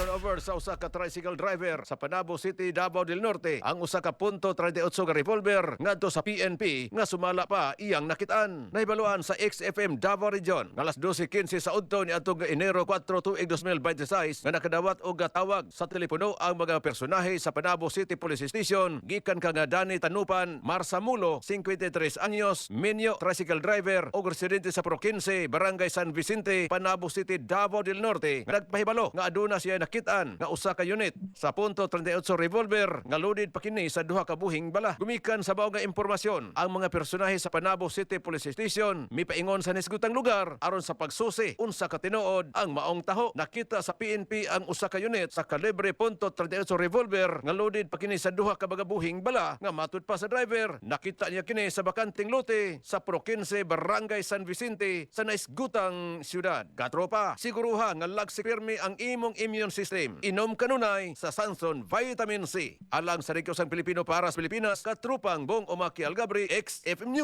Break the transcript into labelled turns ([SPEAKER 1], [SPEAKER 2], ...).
[SPEAKER 1] Turnover sa usa ka tricycle driver sa Panabo City, Davao del Norte ang usa ka .38 ka revolver ngadto sa PNP nga sumala pa iyang nakitaan. Nahibaluan sa XFM Davao Region nga alas 12:15 sa udto ni adtong Enero 4 tuig 2026 nga nakadawat og tawag sa telepono ang mga personahe sa Panabo City Police Station gikan ka nga Dani Tanupan Marsamulo, 53 anyos, minyo, tricycle driver o residente sa Purok 15, Barangay San Vicente, Panabo City, Davao del Norte, nga nagpahibalo nga aduna siya nakitaan nga usa ka unit sa .38 revolver nga loaded pa kini sa duha ka buhing bala. Gumikan sa mao nga impormasyon, ang mga personahe sa Panabo City Police Station mipaingon sa nisgutang lugar aron sa pagsusi unsa ka tinuod ang maong taho. Nakita sa PNP ang usa ka unit sa kalibre .38 revolver nga loaded pa kini sa duha ka mga buhing bala nga matud pa sa driver, nakita niya kini sa bakanteng lote sa Purok 15, Barangay San Vicente sa naisgutang syudad. Katropa, siguruha nga lagsik pirmi ang imong immune system. Inom kanunay sa Sanson Vitamin C. Alang sa Radyo sang Pilipino para sa Pilipinas, katrupang Bong Umaki Algabri, XFM News.